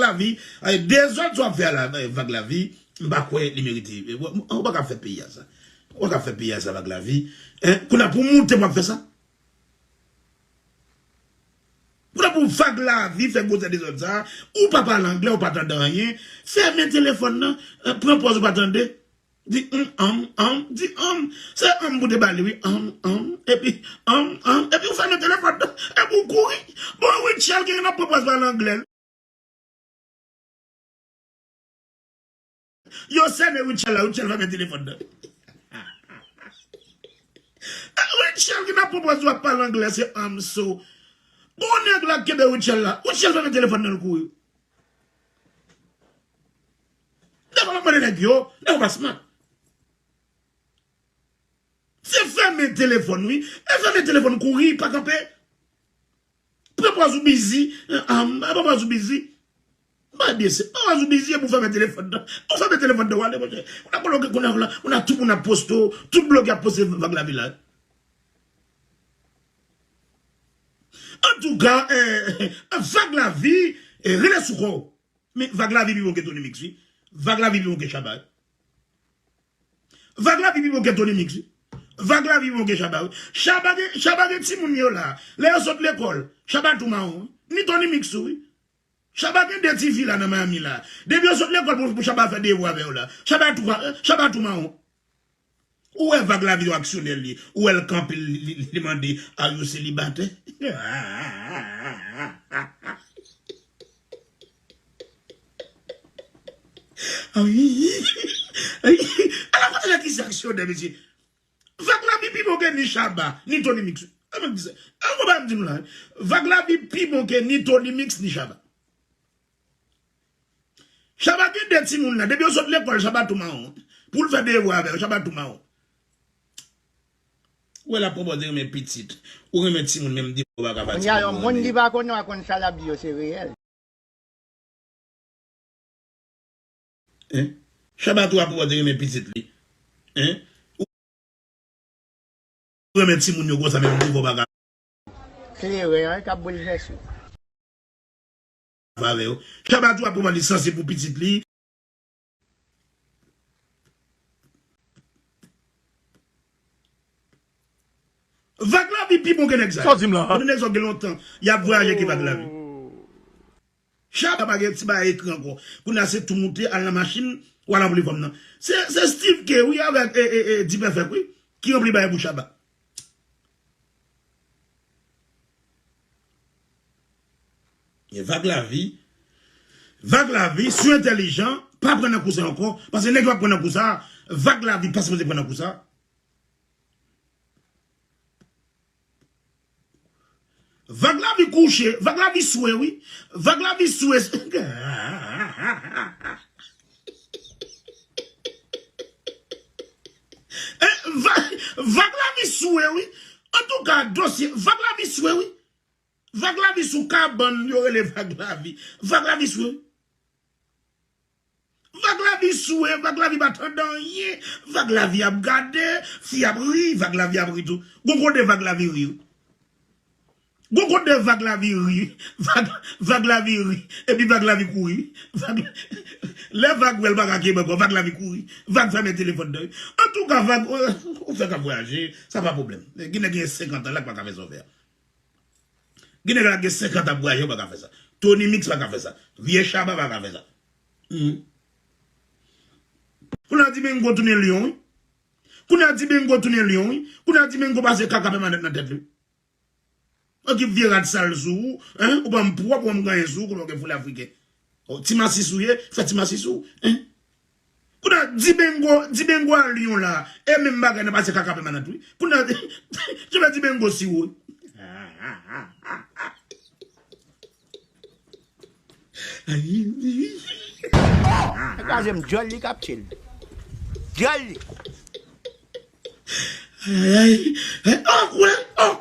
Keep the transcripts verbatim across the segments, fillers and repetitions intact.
Vag Lavi, eh, dezòd sa w ap fè a la, eh, Vag Lavi, m pa kwè li merite. Eh, ou, ou pa ka fè peyi a sa. Ou pa ka fè peyi a sa, Vag Lavi. Hein? Kounye a pou moute w ap fè sa? Kounye a pou Vag Lavi fè gwosè dezòd sa, ou pa pale anglè, ou pa tande anyen. Fèmen telefòn nan, eh, pran pòz ou pa tande. Di, "Hum, hum, hum," di, "Hum." Se hum pou te ba li, wi. "Hum, hum." Epi, "Hum, hum." Epi ou fèmen telefòn nan. Epi ou kouri. Bon, Rutshelle gen nan pran pòz pale anglè. Yo sène Rutshelle la, Rutshelle fèmen telefòn nan. Rutshelle ki nan pran pòz w ap pale anglè, se "I'm so." Bon, nèg la kenbe Rutshelle la. Rutshelle fèmen telefòn nan, l kouri. Devan m ap mande nèg yo, nèg yo pa smart. Se fèmen telefòn, wi. E fèmen telefòn, kouri, pa kanpe. Pran pòz ou bizi. Pran pòz ou bizi. Mwen byen se, pran pòz ou bizi epi w fèmen telefòn nan. Ou fèmen telefòn nan, w ale, monchè. Ou nan bloge, ou nan, ou nan tout moun ap poste w, tout blogè ap poste Vag Lavi la. Antouka, eh, Vag Lavi, eh, rele sou kò w. Men Vag Lavi pi bon ke Tony Mix, wi. Vag Lavi pi bon ke Shabba. Vag Lavi pi bon ke Tony Mix, wi. Vag Lavi pi bon ke Shabba, wi. Shabba gen, Shabba gen timoun yo la. Lè yo sot lekòl, Shabba tou mawon, wi. Ni Tony Mix tou, wi. Shabba gen de ti fi la nan Miami la. Depi yo sot lekòl pou, pou Shabba fè devwa avè yo la. Shabba tou, Shabba tou mawon. Ou wè Vag Lavi yon aksyonè li. Ou wè l kanpe, li, li, li mande, "Are you selibatè?" Ay, ay, ala kote nèg ki se aksyonè, mesye. Vag Lavi pi bon ke ni Shabba, ni Tony Mix. An, mwen di sa. An, mwen pa di nou la. Vag Lavi pi bon ke ni Tony Mix, ni Shabba. Shabba gen de timoun la. Depi yo sot lekòl, Shabba tou mawon. Pou l fè devwa avè yo, Shabba tou mawon. Ou wè l ap pran pòz li renmen pitit. Ou renmen timoun, menm di ou pa ka fè timoun yo renmen yo. Kounye a, yon moun ki pa konnen w a konn sa l ap di yo, se reyèl. Hein? Shabba tou ap pran pòz li renmen pitit li. Hein? Ou renmen timoun yo konsa, menm di ou pa ka. Kleren an k ap boulvèse. Avè yo. Shabba tou ap pran li sanse pou pitit li. Vag Lavi pi bon ke nèg sa yo. Sa w di m la? Konnen nèg sa yo gen lontan y ap vwayaje ke Vag Lavi. Shabba pa gen ti bagay ekri ankò. Kounye a se tou moute, al nan machin, w al anvole fanm nan. Se, se Steve K, wi, avèk, e, e, e, D-Perfect, wi, ki ranpli bagay pou Shabba. E Vag Lavi, Vag Lavi, si w entèlijan, pa pran nan kou sa ankò, paske nèg yo ap pran nan kou sa, Vag Lavi pa sipoze pran nan kou sa. Vag Lavi kouche, Vag Lavi swe, wi. Vag Lavi swe. Eh, Va-, Vag Lavi swe, wi. Antouka, dosye, Vag Lavi swe, wi. Vag Lavi sou kabann, yo rele Vag Lavi. Vag Lavi swe, wi. Vag Lavi sou, e, Vag Lavi pa tande anyen. Vag Lavi ap gade, fi ap ri, Vag Lavi ap ri tou. Gon kote Vag Lavi ri, wi. Gon kote Vag Lavi ri. Vag, Vag Lavi ri. Epi Vag Lavi kouri. Vag, lè Vag wè l pa ka kenbe ankò, Vag Lavi kouri. Vag fèmen telefòn nan, wi. Antouka, Vag, ou, ou fè k ap vwayaje, sa pa pwoblèm. Gen nèg gen senkant an la k pa ka fè sa w fè a. Gen nèg la gen senkant ap vwayaje, yo pa ka fè sa. Tony Mix pa ka fè sa. Vye Shabba pa ka fè sa. Mhm. Kounye a Dimengo tounen lyon, wi. Kounye a Dimengo tounen lyon, wi. Kounye a Dimengo pase kaka pèmanan nan tèt li. Ou ki vye rad sal sou ou, hein? Ou pa m pwòp, ou pa m ganyen sou ou, kounye a w gen foul afriken. Oh, ti masis ou ye, fè ti masis ou, hein? Kounye a, Dimengo, Dimengo a lyon la, e menm bagay nan pase kaka pèmanan tou, wi. Kounye a, je vais Dimengo si ou. Ay, ay. Oh! Kraze m, dyòl li k ap tye l. Dyòl li. Ay, ay, ay, oh, kounye a, oh!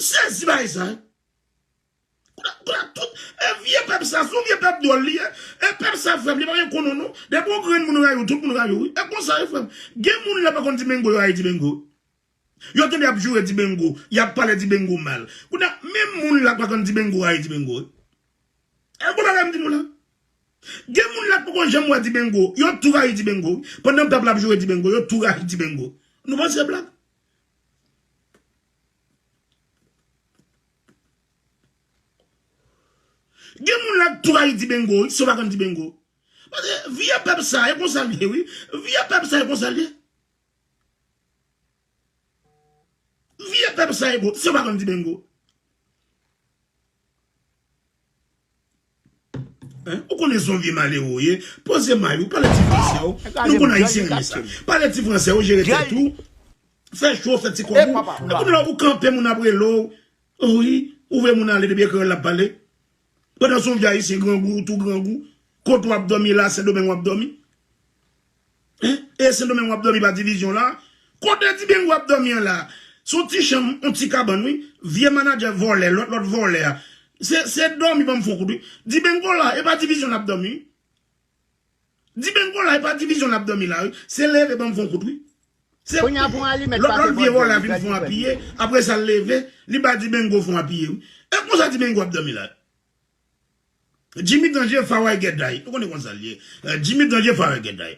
Sezi bagay sa, wi. Kounye a tout, e vye pèp sa, se yon vye pèp dwòl li ye. E pèp sa, frè m, li pa gen konnen non. Depi yon grenn moun rayi w, tout moun rayi w, wi. E konsa, wi, frè m. Gen moun la pa konn Dibengo, yo rayi Dibengo. Yo tande y ap joure Dibengo, y ap pale Dibengo mal. Kounye a, menm moun la pa konn Dibengo, rayi Dibengo, wi. E bon bagay m di nou la. Gen moun la k poko janm wè Dibengo, yo tou rayi Dibengo. Pandan pèp la ap joure Dibengo, yo tou rayi Dibengo. Nou panse se blag? Gen moun la k tou rayi Dibengo, wi, si w pa konn Dibengo. Paske vye pèp sa, e konsa l ye, wi. Vye pèp sa, e konsa l ye. Vye pèp sa e bon, se pa konn Dibengo. Hein? Ou konnen se yon vye malere w ye. Poze may ou, pale ti franse w. Nou konn ayisyen renmen sa. Pale ti franse w, jere tèt ou. Fè cho, fè ti kòb ou. Epi kounye a ou kanpe moun ap rele w. Wi, ou vle moun ale depi ekrè l ap pale. Pandan se yon vye ayisyen grangou, ou tou grangou. Kote w ap dòmi la, Sendomeng w ap dòmi. Hein? E Sendomeng w ap dòmi pa divizyon la? Kote Dibengo w ap dòmi an la? Se yon ti chanm, yon ti kabann, wi. Vye manadjè vòlè, lòt, lòt vòlè a. Se, se dòmi ban m fè yon kout, wi. Dibengo la, e pa divizyon l ap dòmi, wi. Dibengo la, e pa divizyon l ap dòmi la, wi. Se leve ban m fè yon kout, wi. Se lòt, lòt vye vòlè a vin fè yon apiye, apre sa l leve, li ba Dibengo fè yon apiye, wi. E konsa Dibengo ap dòmi la. Jimmy Danje, Faway Gèday. Nou konnen konsa l ye. Eh, Jimmy Danje, Faway Gèday.